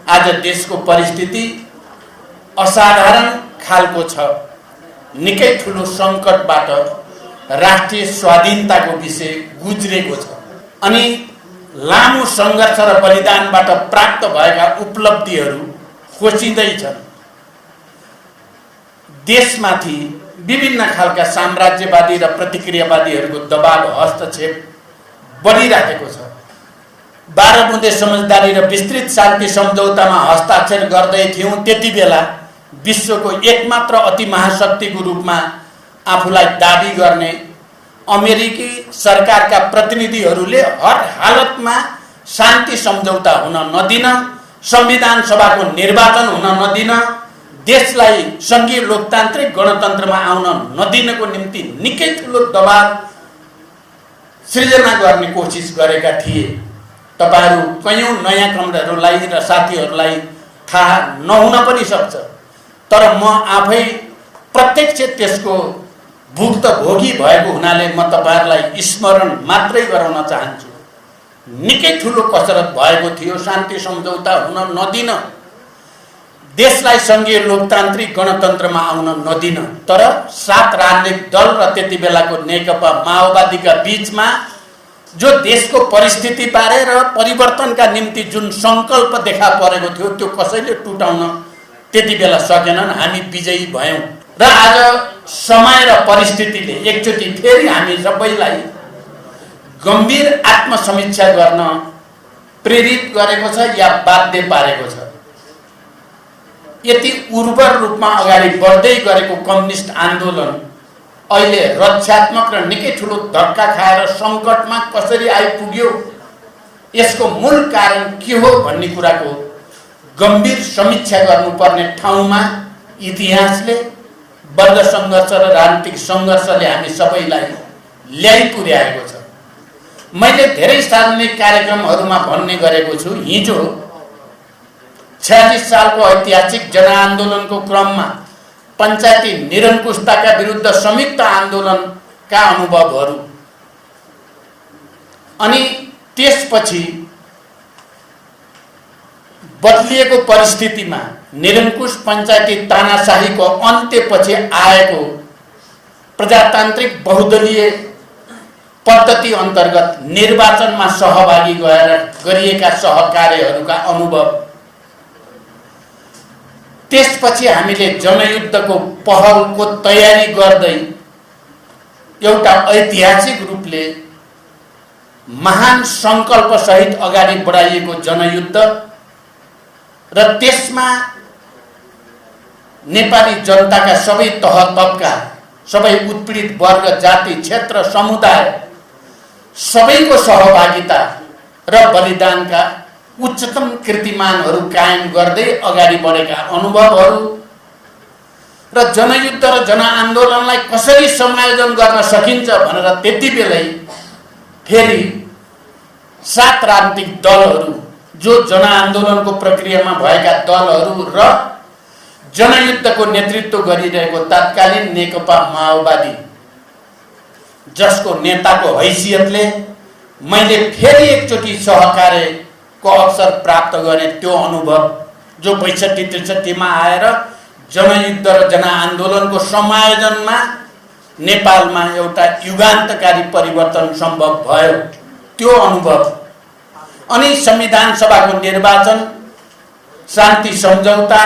आज देशको परिस्थिति असाधारण खालको छ। निकै ठुलो सङ्कटबाट राष्ट्रिय स्वाधीनताको विषय गुज्रेको छ अनि लामो सङ्घर्ष र बलिदानबाट प्राप्त भएका उपलब्धिहरू खोजिँदैछन्। देशमाथि विभिन्न खालका साम्राज्यवादी र प्रतिक्रियावादीहरूको दबाव हस्तक्षेप बढिराखेको छ। 12 बुँदे समझदारी र विस्तृत शान्ति सम्झौतामा हस्ताक्षर गर्दै थियौँ त्यति बेला विश्वको एकमात्र अति महाशक्तिको रूपमा आफूलाई दाबी गर्ने अमेरिकी सरकारका प्रतिनिधिहरूले हर हालतमा शान्ति सम्झौता हुन नदिन, संविधान सभाको निर्वाचन हुन नदिन, देशलाई संघीय लोकतान्त्रिक गणतन्त्रमा आउन नदिनको निम्ति निकै ठुलो दबाव सृजना गर्ने कोसिस गरेका थिए। तपाईहरू कयौं नयाँ क्रमहरूलाई र साथीहरूलाई थाहा नहुन पनि सक्छ, तर म आफै प्रत्यक्ष त्यसको भुक्तभोगी भएको हुनाले म तपाईहरूलाई स्मरण मात्रै गराउन चाहन्छु। निकै ठुलो कसरत भएको थियो शान्ति सम्झौता हुन नदिन, देशलाई संघीय लोकतान्त्रिक गणतन्त्रमा आउन नदिन। तर 7 राजनीतिक दल र त्यति बेलाको नेकपा माओवादीका बीचमा जो देशको परिस्थिति बारे र परिवर्तनका निम्ति जुन सङ्कल्प देखा परेको थियो त्यो कसैले टुटाउन त्यति बेला सकेनन्। हामी विजयी भयौँ र आज समय र परिस्थितिले एकचोटि फेरि हामी सबैलाई गम्भीर आत्मसमीक्षा गर्न प्रेरित गरेको छ या बाध्य पारेको छ। यति उर्वर रूपमा अगाडि बढ्दै गरेको कम्युनिस्ट आन्दोलन अहिले रक्षात्मक र निकै ठुलो धक्का खाएर सङ्कटमा कसरी आइपुग्यो, यसको मूल कारण के हो भन्ने कुराको गम्भीर समीक्षा गर्नुपर्ने ठाउँमा इतिहासले, वर्ग सङ्घर्ष र राजनीतिक सङ्घर्षले हामी सबैलाई ल्याइ पुर्याएको छ। मैले धेरै सार्वजनिक कार्यक्रमहरूमा भन्ने गरेको छु, हिजो 46 सालको ऐतिहासिक जनआन्दोलनको क्रममा पञ्चायती निरङ्कुशताका विरुद्ध संयुक्त आन्दोलनका अनुभवहरू अनि त्यसपछि बदलिएको परिस्थितिमा निरङ्कुश पञ्चायती तानाशाहीको अन्त्यपछि आएको प्रजातान्त्रिक बहुदलीय पद्धति अन्तर्गत निर्वाचनमा सहभागी गएर गरिएका सहकार्यहरूका अनुभव, त्यसपछि हामीले जनयुद्धको पहलको तयारी गर्दै एउटा ऐतिहासिक रूपले महान सङ्कल्प सहित अगाडि बढाइएको जनयुद्ध र त्यसमा नेपाली जनताका सबै तह तबका, सबै उत्पीडित वर्ग, जाति, क्षेत्र, समुदाय सबैको सहभागिता र बलिदानका उच्चतम कीर्तिमानहरू कायम गर्दै अगाडि बढेका अनुभवहरू र जनयुद्ध र जनआन्दोलनलाई कसरी समायोजन गर्न सकिन्छ भनेर त्यति बेलै फेरि 7 राजनीतिक दलहरू, जो जनआन्दोलनको प्रक्रियामा भएका दलहरू र जनयुद्धको नेतृत्व गरिरहेको तत्कालीन नेकपा माओवादी, जसको नेताको हैसियतले मैले फेरि एकचोटि सहकार्यको अवसर प्राप्त गरेँ। त्यो अनुभव जो 62-63 मा आएर जनयुद्ध र जनआन्दोलनको समायोजनमा नेपालमा एउटा युगान्तकारी परिवर्तन सम्भव भयो, त्यो अनुभव अनि संविधान सभाको निर्वाचन, शान्ति सम्झौता,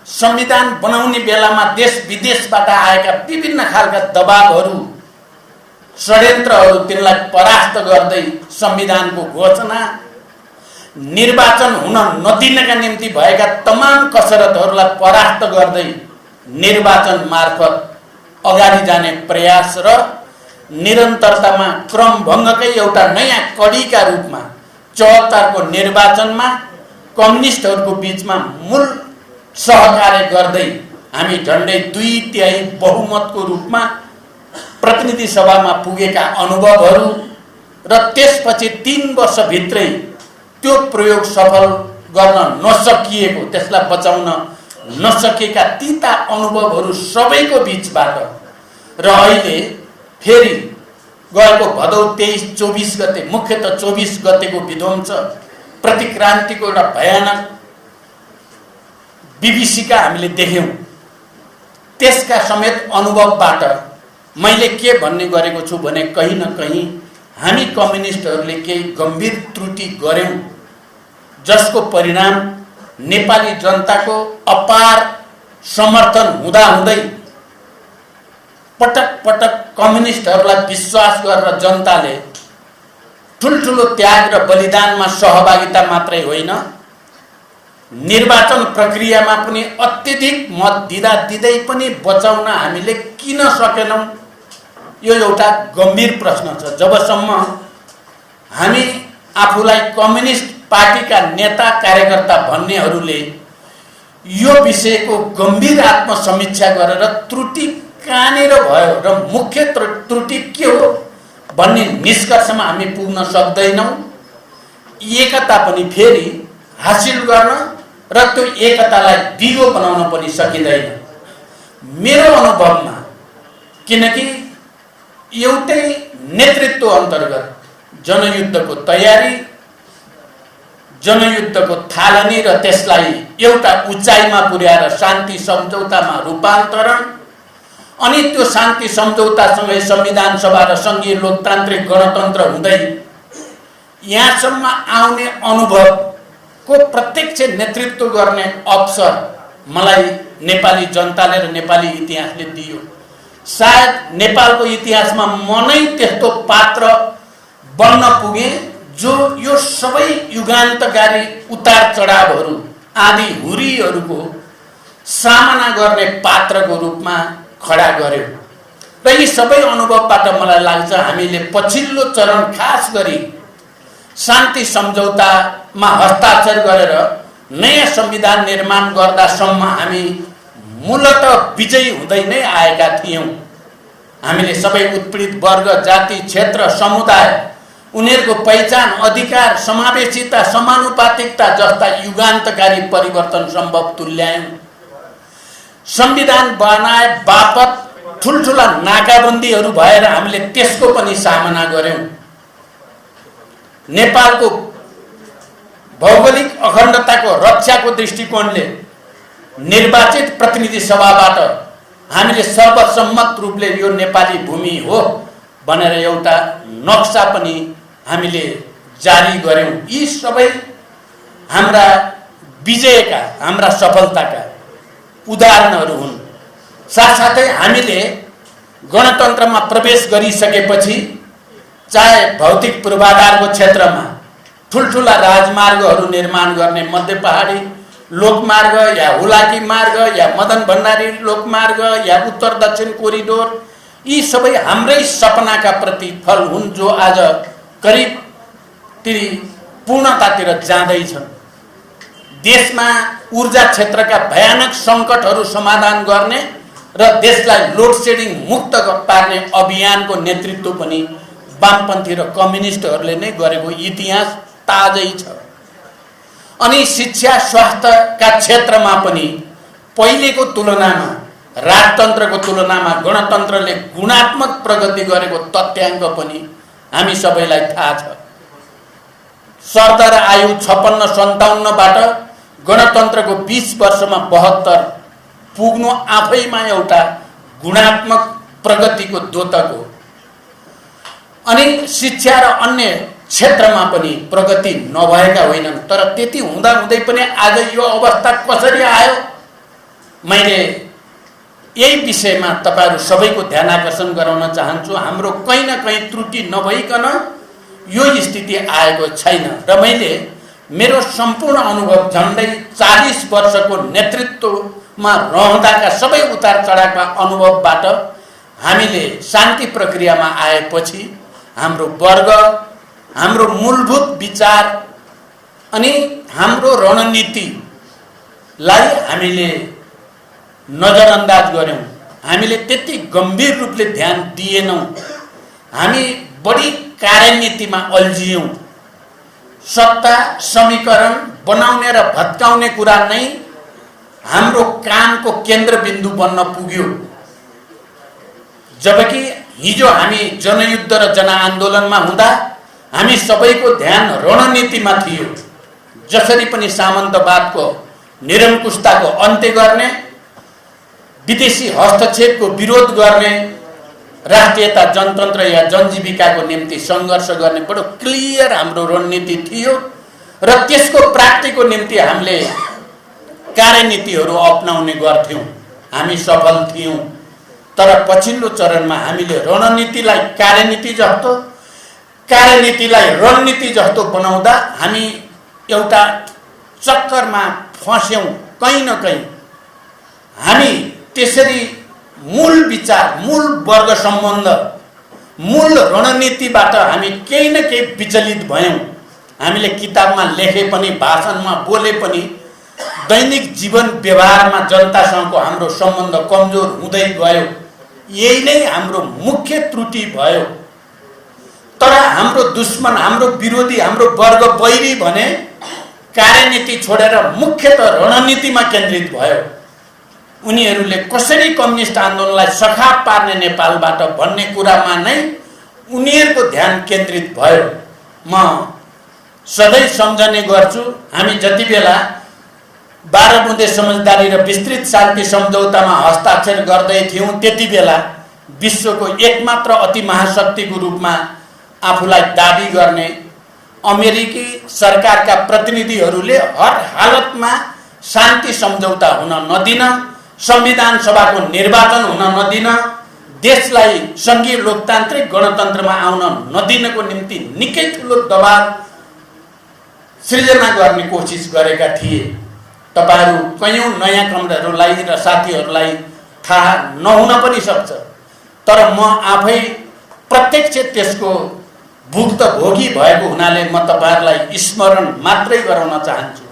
संविधान बनाउने बेलामा देश विदेशबाट आएका विभिन्न खालका दबावहरू, षड्यन्त्रहरू, तिनलाई परास्त गर्दै संविधानको घोषणा, निर्वाचन हुन नदिनका निम्ति भएका तमाम कसरतहरूलाई परास्त गर्दै निर्वाचन मार्फत अगाडि जाने प्रयास र निरन्तरतामा क्रमभङ्गकै एउटा नयाँ कडीका रूपमा 74 को निर्वाचनमा कम्युनिस्टहरूको बीचमा मूल सहकार्य गर्दै हामी झन्डै 2/3 बहुमतको रूपमा प्रतिनिधि सभामा पुगेका अनुभवहरू र त्यसपछि 3 वर्षभित्रै त्यो प्रयोग सफल गर्न नसकिएको, त्यसलाई बचाउन नसकेका तीता अनुभवहरू सबैको बीचबाट र अहिले फेरि गएको भदौ 23-24 गते, मुख्यतः 24 गतेको विध्वंस प्रतिक्रान्तिको एउटा भयानक विभीषिका हामीले देख्यौं। त्यसका समेत अनुभवबाट मैले के भन्ने गरेको छु भने कहीं न कहीं हामी कम्युनिस्टहरूले केही गम्भीर त्रुटि गर्यौं, जसको परिणाम नेपाली जनताको अपार समर्थन हुँदाहुँदै पटक पटक कम्युनिस्टहरूलाई विश्वास गरेर जनताले ठुलठुलो त्याग र बलिदानमा सहभागिता मात्रै होइन, निर्वाचन प्रक्रियामा पनि अत्यधिक मत दिँदै पनि बचाउन हामीले किन सकेनौं, यो एउटा गम्भीर प्रश्न छ। जबसम्म हामी आफूलाई कम्युनिस्ट पार्टीका नेता कार्यकर्ता भन्नेहरूले यो विषयको गम्भीर आत्मसमीक्षा गरेर त्रुटि कहाँनिर भयो र मुख्य त्रुटि के हो भन्ने निष्कर्षमा हामी पुग्न सक्दैनौं, एकता पनि फेरि हासिल गर्न र त्यो एकतालाई दिगो बनाउन पनि सकिँदैन मेरो अनुभवमा। किनकि एउटै नेतृत्व अन्तर्गत जनयुद्धको तयारी, जनयुद्धको थालनी र त्यसलाई एउटा उचाइमा पुर्याएर शान्ति सम्झौतामा रूपान्तरण, अनि त्यो शान्ति सम्झौतासँगै संविधान सभा र संघीय लोकतान्त्रिक गणतन्त्र हुँदै यहाँसम्म आउने अनुभवको प्रत्यक्ष नेतृत्व गर्ने अवसर मलाई नेपाली जनताले र नेपाली इतिहासले दियो। सायद नेपालको इतिहासमा म नै त्यस्तो पात्र बन्न पुगे जो यो सबै युगान्तकारी उतार चढावहरू आदि हुरीहरूको सामना गर्ने पात्रको रूपमा खडा गर्यो। र यी सबै अनुभवबाट मलाई लाग्छ हामीले पछिल्लो चरण खास गरी शान्ति सम्झौतामा हस्ताक्षर गरेर नयाँ संविधान निर्माण गर्दासम्म हामी मूलत विजयी हुँदै नै आएका थियौं। हामीले सबै उत्पीडित वर्ग, जाति, क्षेत्र, समुदाय, उनीहरूको पहिचान, अधिकार, समावेशिता, समानुपातिकता जस्ता युगान्तकारी परिवर्तन सम्भव तुल्यायौं। संविधान बनाए बापत ठुलठुला नाकाबन्दीहरू भएर हामीले त्यसको पनि सामना गर्यौं। नेपालको भौगोलिक अखण्डताको रक्षाको दृष्टिकोणले निर्वाचित प्रतिनिधि सभाबाट हामीले सर्वसम्मत रूपले यो नेपाली भूमि हो भनेर एउटा नक्सा पनि हामीले जारी गर्यौं। यी सबै हाम्रा विजयका, हाम्रा सफलताका उदाहरणहरू हुन्। साथसाथै हामीले गणतन्त्रमा प्रवेश गरिसकेपछि चाहे भौतिक पूर्वाधारको क्षेत्रमा ठुलठुला राजमार्गहरू निर्माण गर्ने मध्य पहाडी लोकमार्ग या हुलाकी मार्ग या मदन भण्डारी लोकमार्ग या उत्तर दक्षिण कोरिडोर, यी सबै हाम्रै सपनाका प्रतिफल हुन् जो आज करिब ती पूर्णतातिर जाँदैछन्। देशमा ऊर्जा क्षेत्रका भयानक सङ्कटहरू समाधान गर्ने र देशलाई लोड सेडिङ मुक्त पार्ने अभियानको नेतृत्व पनि वामपन्थी र कम्युनिस्टहरूले नै गरेको इतिहास ताजै छ। अनि शिक्षा स्वास्थ्यका क्षेत्रमा पनि पहिलेको तुलनामा, राजतन्त्रको तुलनामा गणतन्त्रले गुणात्मक प्रगति गरेको तथ्याङ्क पनि हामी सबैलाई थाहा छ। सरदर आयु 56-57बाट गणतन्त्रको 20 वर्षमा 72 पुग्नु आफैमा एउटा गुणात्मक प्रगतिको द्योतक हो। अनि शिक्षा र अन्य क्षेत्रमा पनि प्रगति नभएका होइनन्। तर त्यति हुँदाहुँदै पनि आज यो अवस्था कसरी आयो, मैले यही विषयमा तपाईहरु सबैको ध्यान आकर्षण गराउन चाहन्छु। हाम्रो कहीं न कहीं त्रुटि नभइकन यो स्थिति आएको छैन र मैले मेरो सम्पूर्ण अनुभव झन्डै 40 वर्षको नेतृत्वमा रहँदाका सबै उतार चढावका अनुभवबाट हामीले शान्ति प्रक्रियामा आएपछि हाम्रो वर्ग, हाम्रो मूलभूत विचार अनि हाम्रो रणनीतिलाई हामीले नजरअन्दाज गर्यौं। हामीले त्यति गम्भीर रूपले ध्यान दिएनौं। हामी बढी कार्यनीतिमा अल्झियौं। सत्ता समीकरण बनाउने र भत्काउने कुरा नै हाम्रो कामको केन्द्रबिन्दु बन्न पुग्यो। जबकि हिजो हामी जनयुद्ध र जनआन्दोलनमा हुँदा हामी सबैको ध्यान रणनीतिमा थियो। जसरी पनि सामन्तवादको निरङ्कुशताको अन्त्य गर्ने, विदेशी हस्तक्षेपको विरोध गर्ने, राष्ट्रियता जनतन्त्र या जनजीविकाको निम्ति सङ्घर्ष गर्ने बडो क्लियर हाम्रो रणनीति थियो र त्यसको प्राप्तिको निम्ति हामीले कार्यनीतिहरू अपनाउने गर्थ्यौँ। हामी सफल थियौँ। तर पछिल्लो चरणमा हामीले रणनीतिलाई कार्यनीति जस्तो, कार्यनीतिलाई रणनीति जस्तो बनाउँदा हामी एउटा चक्करमा फस्यौँ। कहीँ न कहीँ हामी त्यसरी मूल विचार, मूल वर्ग सम्बन्ध, मूल रणनीतिबाट हामी केही न केही विचलित भयौँ। हामीले किताबमा लेखे पनि, भाषणमा बोले पनि, दैनिक जीवन व्यवहारमा जनतासँगको हाम्रो सम्बन्ध कमजोर हुँदै गयो। यही नै हाम्रो मुख्य त्रुटि भयो। तर हाम्रो दुश्मन, हाम्रो विरोधी, हाम्रो वर्ग बैरी भने कार्यनीति छोडेर मुख्यतः रणनीतिमा केन्द्रित भयो। उनीहरूले कसरी कम्युनिस्ट आन्दोलनलाई सखाप पार्ने नेपालबाट भन्ने कुरामा नै उनीहरूको ध्यान केन्द्रित भयो। म सधैँ सम्झने गर्छु, हामी जति बेला 12 बुँदे समझदारी र विस्तृत शान्ति सम्झौतामा हस्ताक्षर गर्दै थियौँ, त्यति बेला विश्वको एकमात्र अति महाशक्तिको रूपमा आफूलाई दाबी गर्ने अमेरिकी सरकारका प्रतिनिधिहरूले हर हालतमा शान्ति सम्झौता हुन नदिन, संविधान सभाको निर्वाचन हुन नदिन, देशलाई सङ्घीय लोकतान्त्रिक गणतन्त्रमा आउन नदिनको निम्ति निकै ठुलो दबाव सृजना गर्ने कोसिस गरेका थिए। तपाईहरू कयौं नयाँ कमरेडहरूलाई र साथीहरूलाई थाहा नहुन पनि सक्छ, तर म आफै प्रत्यक्ष त्यसको भुक्तभोगी भएको हुनाले म तपाईहरूलाई स्मरण मात्रै गराउन चाहन्छु।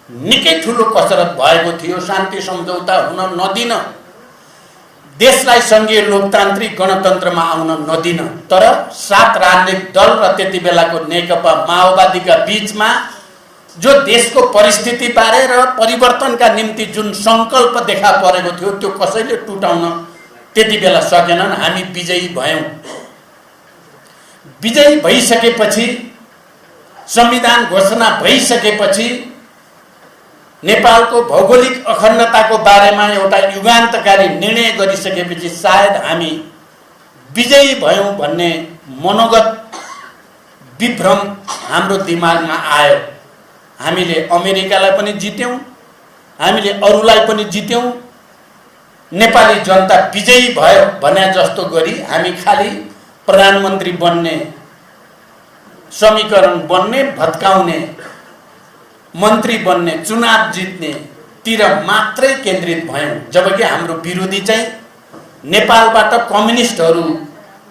निकै ठुलो कसरत भएको थियो शान्ति सम्झौता हुन नदिन, देशलाई सङ्घीय लोकतान्त्रिक गणतन्त्रमा आउन नदिन। तर 7 राजनीतिक दल र त्यति बेलाको नेकपा माओवादीका बीचमा जो देशको परिस्थिति बारे र परिवर्तनका निम्ति जुन सङ्कल्प देखा परेको थियो, त्यो कसैले टुटाउन त्यति बेला सकेनन्। हामी विजयी भयौँ। विजयी भइसकेपछि, संविधान घोषणा भइसकेपछि, नेपालको भौगोलिक अखण्डताको बारेमा एउटा युगान्तकारी निर्णय गरिसकेपछि सायद हामी विजयी भयौँ भन्ने मनोगत विभ्रम हाम्रो दिमागमा आयो। हामीले अमेरिकालाई पनि जित्यौँ, हामीले अरूलाई पनि जित्यौँ। नेपाली जनता विजयी भयो भने जस्तो गरी हामी खालि प्रधानमन्त्री बन्ने, समीकरण बन्ने, भत्काउने, मन्त्री बन्ने, चुनाव जित्ने तिर मात्रै केन्द्रित भयौँ। जबकि हाम्रो विरोधी चाहिँ नेपालबाट कम्युनिस्टहरू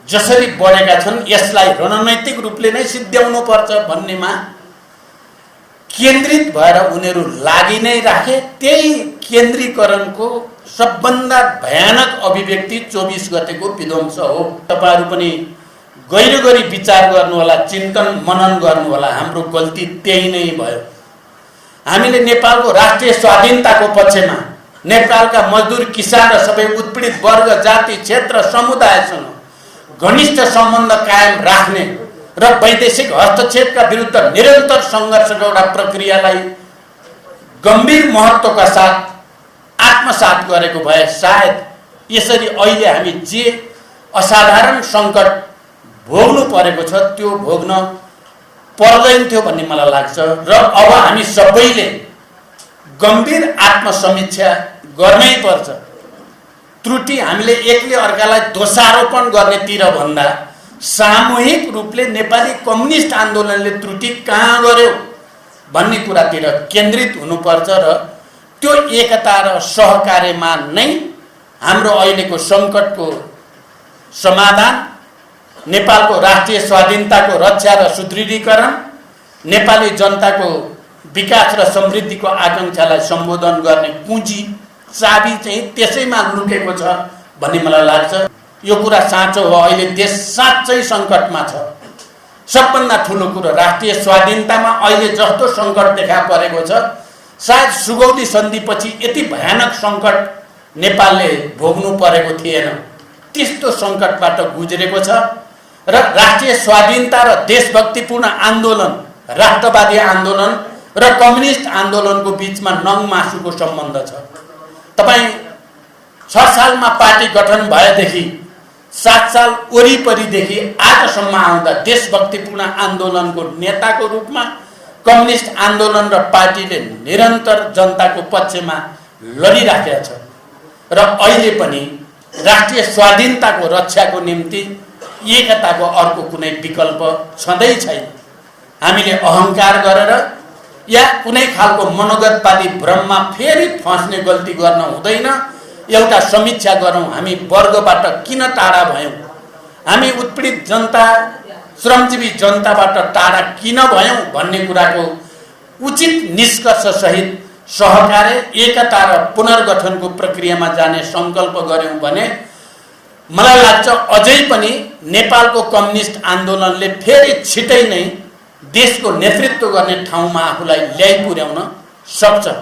जसरी बढेका छन् यसलाई रणनैतिक रूपले नै सिद्ध्याउनु पर्छ भन्नेमा केन्द्रित भएर उनीहरू लागि नै राखे। त्यही केन्द्रीकरणको सबभन्दा भयानक अभिव्यक्ति 24 गतेको विध्वंस हो। तपाईहरू पनि गहिरो गरी विचार गर्नुहोला, चिन्तन मनन गर्नुहोला। हाम्रो गल्ती त्यही नै भयो। हामीले नेपालको राष्ट्रिय स्वाधीनताको पक्षमा नेपालका मजदुर, किसान र सबै उत्पीडित वर्ग, जाति, क्षेत्र, समुदायसँग घनिष्ठ सम्बन्ध कायम राख्ने र वैदेशिक हस्तक्षेपका विरुद्ध निरन्तर सङ्घर्षको एउटा प्रक्रियालाई गम्भीर महत्त्वका साथ आत्मसात गरेको भए सायद यसरी अहिले हामी जे असाधारण सङ्कट भोग्नु परेको छ त्यो भोग्न पर्दैन थियो भन्ने मलाई लाग्छ। र अब हामी सबैले गम्भीर आत्मसमीक्षा गर्नै पर्छ। त्रुटि हामीले एकले अर्कालाई दोषारोपण गर्नेतिर भन्दा सामूहिक रूपले नेपाली कम्युनिस्ट आन्दोलनले त्रुटि कहाँ गर्यो भन्ने कुरातिर केन्द्रित हुनुपर्छ र त्यो एकता र सहकार्यमा नै हाम्रो अहिलेको सङ्कटको समाधान, नेपालको राष्ट्रिय स्वाधीनताको रक्षा र सुदृढीकरण, नेपाली जनताको विकास र समृद्धिको आकाङ्क्षालाई सम्बोधन गर्ने कुञ्जी, चाबी चाहिँ त्यसैमा लुकेको छ भन्ने मलाई लाग्छ। यो कुरा साँचो हो। अहिले देश साँच्चै सङ्कटमा छ। सबभन्दा ठुलो कुरो राष्ट्रिय स्वाधीनतामा अहिले जस्तो सङ्कट देखा परेको छ, सायद सुगौली सन्धिपछि यति भयानक सङ्कट नेपालले भोग्नु परेको थिएन। त्यस्तो सङ्कटबाट गुज्रेको छ र राष्ट्रिय स्वाधीनता र देशभक्तिपूर्ण आन्दोलन, राष्ट्रवादी आन्दोलन र कम्युनिस्ट आन्दोलनको बीचमा नङ मासुको सम्बन्ध छ। तपाईँ 6 सालमा पार्टी गठन भएदेखि 7 साल वरिपरिदेखि आजसम्म आउँदा देशभक्तिपूर्ण आन्दोलनको नेताको रूपमा कम्युनिस्ट आन्दोलन र पार्टीले निरन्तर जनताको पक्षमा लडिराखेका छ र अहिले पनि राष्ट्रिय स्वाधीनताको रक्षाको निम्ति एकताको अर्को कुनै विकल्प छँदै छैन। हामीले अहङ्कार गरेर या कुनै खालको मनोगतवादी भ्रममा फेरि फस्ने गल्ती गर्न हुँदैन। एउटा समीक्षा गरौँ, हामी वर्गबाट किन टाढा भयौँ, हामी उत्पीडित जनता श्रमजीवी जनताबाट टाढा किन भयौँ भन्ने कुराको उचित निष्कर्ष सहित सहकार्य एकता र पुनर्गठनको प्रक्रियामा जाने सङ्कल्प गर्यौँ भने मलाई लाग्छ अझै पनि नेपालको कम्युनिस्ट आन्दोलनले फेरि छिटै नै देशको नेतृत्व गर्ने ठाउँमा आफूलाई ल्याइ पुर्याउन सक्छ।